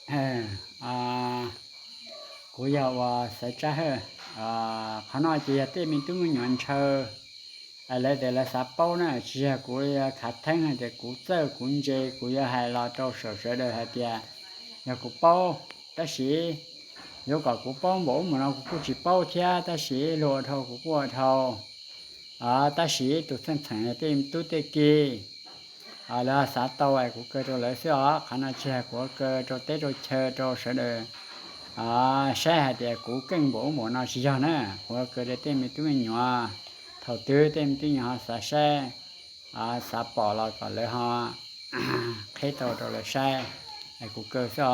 Kuv yog uas Xaiv Tsab Hawj. Qhov no ces yog tej me tub me nyuam ntshaw, lawv tias lawv xav paub na, tsis yog kuv khav theeb hais tias kuv txawj kuv ntse kuv yuav hais los rau sawv sawv daws hais tias yog kuv paub. Tab sis yuav kom kuv paub npaum ub npaum no kuv kuj tsis paub thiab, tab sis luag ua dhau kuv kuj ua dhau. Tab sis tus txheej txheem tej tub tej ki lawv xav tau es kuv kaw rau lawv xwb os. Qhov no tsis yog kuv kaw rau teb rau chaw rau sawv daws saib hais tias kuv keej npaum ub npaum no, tsis yog na. Kuv kaw rau tej me tub me nyuam, thaum twg tej me tub me nyuam ho xav saib, xav pom los kom lawv ho qheb tau rau lawv saib, es kuv kaw xwb os.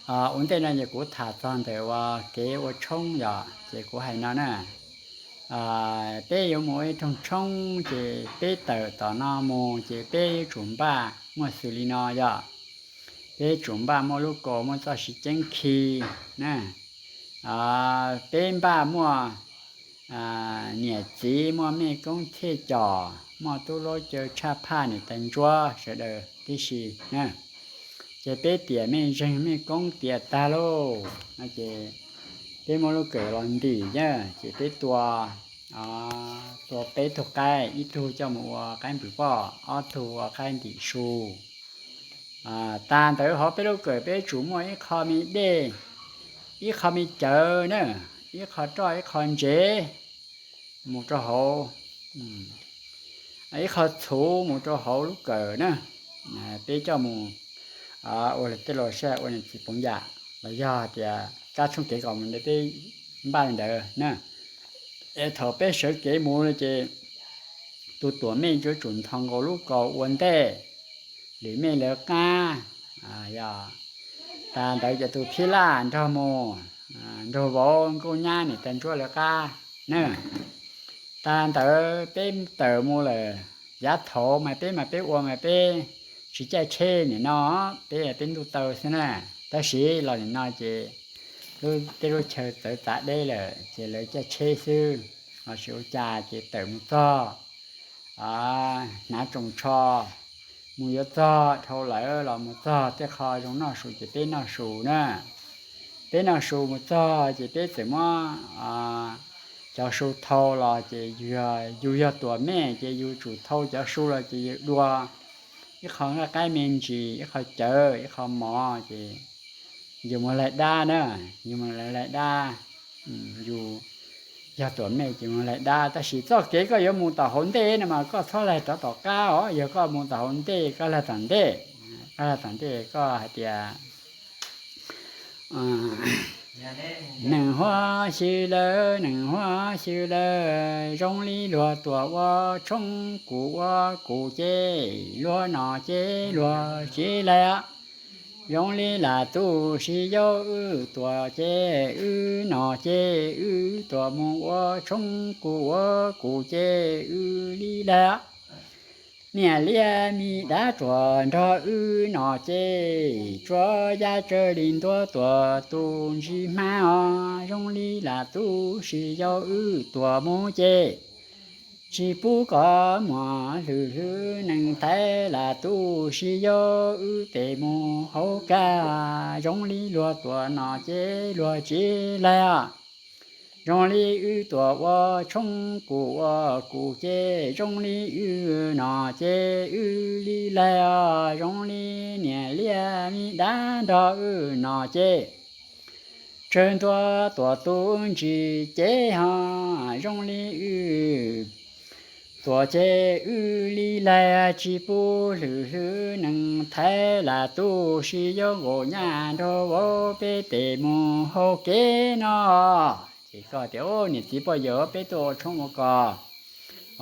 Ua ntej no ces kuv tham txog ntawm uas kev ua tshoob yom, ces kuv hais no na. Peb yuav mus ua ib rooj tshoob ces peb tawm tom no mus ces peb yuav tsum npaj muaj xws li no yom. Peb yuav tsum npaj muaj lub kaus, muaj txoj siv ceeb khi na. Peb npaj muaj niam txiv, muaj mej koob thiaj com, muaj tub laub caw tshaj phaj niam tais ntsuab sawv daws tib si na. Ces peb tiam mej zeeg mej koob tiam tag lauj no ces peb muab lub kawm los ntim na, ces peb tua, tua peb tug qaib, ib tug coj mus ua qaib npws poj, ob tug ua qaib ntim su. Tas ntawd hauv peb lub kawm peb yuav tsum muaj ib qho me dej, ib qho me cawv na, ib qho roj ib qho ntsev mus rau hauv, ib qho txhuv mus rau hauv lub kawm na. Peb coj mus ua tej los sab ua niam txiv poov yam los yog tias kab tshoob kev kom mus ntawd peb npaj li ntawd na. Es thaum peb sawv kev mus ces tus tuam mej yuav tsum nthos nkaus lub kaus ua ntej, lwm mej lawv qab. Tas ntawd ces tus phij laj nrog mus, nrog vauv nkauj nyab niam tais ntsuab lawv qab na. Tas ntawd peb tawm mus lawm, yav thaud mas peb mas peb ua mas peb tsis caij tsheb nim no, peb peb ntuj taw xwb na. Tab sis los nim no ces lub teb lub chaw txawv txav deb lawm ces lawv caij tsheb xwb. Los sis ua cas ces tawm mus txog hnav tsoos tsho, mus yuav txog dhau lawm los mus txog tej qho zoo noj su ces peb noj su na. Peb noj su mus txog ces peb txawm muab cov su thau los ces yus yog tuam mej ces yus tsum thau cov su los ces yus dua ib qho nqaij qaib me ntsis, ib qho cawv, ib qho mov ces yus mus laig dab na, yus mus laig dab, yus yog tuam mej ces mus laig dab. Tab sis txoj kev koj yuav mus tom hauv ntej no mas koj txhob laig rov tom qab os, yog koj mus tom hauv ntej koj laig tom ntej, koj laig tom ntej koj hais tias neeg huab xyw lawm, neeg huab xyw lawm, zoo li luag tuam ua tshoob kuv ua kuv ces luag nom ces luag tsis laig. Zoo li lam tu si yau wb tuam ces wb nom ces wb tuam mus ua tshoob kuv ua kuv ces wb li laig. Niam liab me dab ruam nrog wb nom ces tsuas ya tsawg li ntuab tuam tus ntsib hmab os. Zoo li lam tu si yau wb tuam mus ces tsis pub kov muag hlwm hlwb neeg thaiv lam tu si yau wb tes mus hauv kaj. Zoo li luag tuam nom ces luag tsis laig os. Zoo li wb tuam ua tshoob kuv ua kuv ces zoo li wb nom ces wb li laig os. Zoo li niam liab me dab nrog wb nom ces tsawg ntuab tuam tus ntsis ces ho zoo li wb tuam ces wb li laig tsis pub hlwm hlwb neeg thaiv lam tu si yau nkaus nyaj nrog vauv peb tes mus hauv kev no. Ces koj tias, niam txiv poj yawg peb tuaj ua tshoob ua kos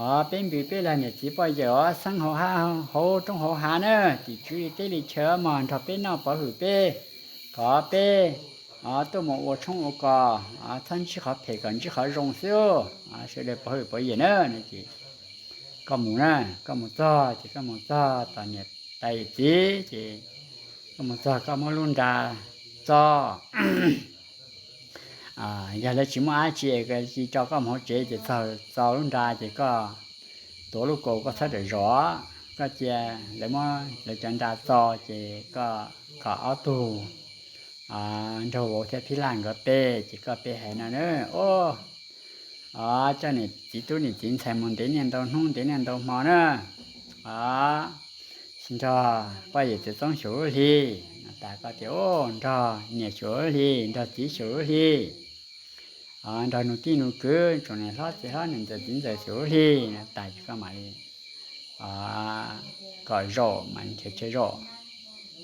os, peb npws peb lag niam txiv poj yawg os, xeeb hauv hav hauv roob hauv hav na, tim tswv teb li chaw mog nrog peb noj pov hwm peb, kom peb tuaj mus ua tshoob ua kos, txhob ntsib qhov phem kom ntsib qhov zoo xwb, sawv daws pov hwm pov yawg na. Ces koj mus na, koj mus txog ces koj mus txog tom niam tais txiv ces koj mus txog koj muab lub nra txo. Yog lawv tsis muaj dab tsi, tsis tso koj mus hauv tsev ces txog txo lub nra ces koj tuav lub kaus koj txhob rawm zos. koj cia lawv muab lawv cov nra txo ces koj kom ob tug nraug vauv thiab phib laj nkawd pe, ces koj pe hais no na, o, o, coj niam txiv tub niam txiv ntxhais mus ntev niaj ntau hnub ntev niaj ntau hmo na, o, nrog poj yawm txiv txoob xyuas lub hli. Tas koj tias, o, nrog niam xyuas lub hli, nrog txiv xyuas lub hli, o, nrog nus tij nus kwv, tsoom niam hlob txiv hlob niam ntxawm txiv ntxawm xyuas lub hli no tas ces koj mam li kom zaum mas nrhiav chaw zaum.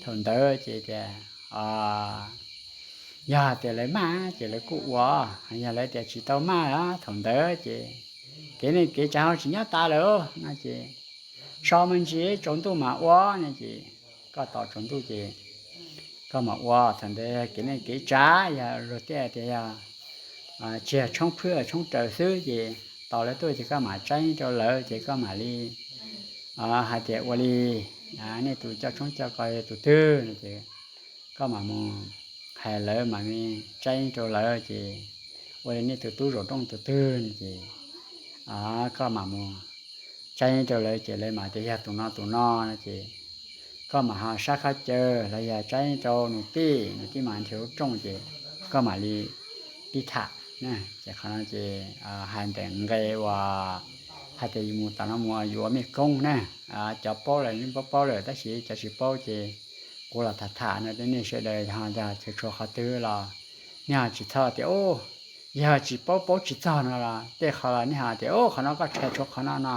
Thaum ntawd ces tias, yog tias lawv maj ces lawv kuj ua, yog lawv tias tsis tau maj, thaum ntawd ces kev neej kev tsav ho tsis nyob tas lawm no ces so me ntsis tsaus ntuj mam ua no ces koj tos tsaus ntuj ces koj mam ua. Thaum ntawd kev neej kev tsav yog luag tej tias yog tsis yog tshoob phwb tshoob raws xwb ces tos lawv tuaj ces koj mam tseeb rau lawv ces koj mam li hais tias ua li nej tus coj tshoob coj kos yog tus twg no ces koj mam mus hais lawv mam li tseeb rau lawv ces ua li nej tus tub zaum rooj tus twg no ces koj mam mus tseeb rau lawv ces lawv mam tias yog tus no tus no no ces koj mam ho sab qhov caw los yog tseeb rau nus tij, nus tij mam nrhiav lub rooj ces koj mam li pib tham. Ces qhov no ces hais ntawm nqe uas hais tias yus mus tom no mus yuav mej koob na, cov paub lawm yeej paub paub lawm tab sis cov tsis paub ces kuv los tham tham no rau nej sawv daws, yog tias tshuav qhov twg los nej ho tsis txhob tias yog tsis paub paub tsis txog no los tej qhov los nej ho tias qhov no koj tshais tshuav qhov no no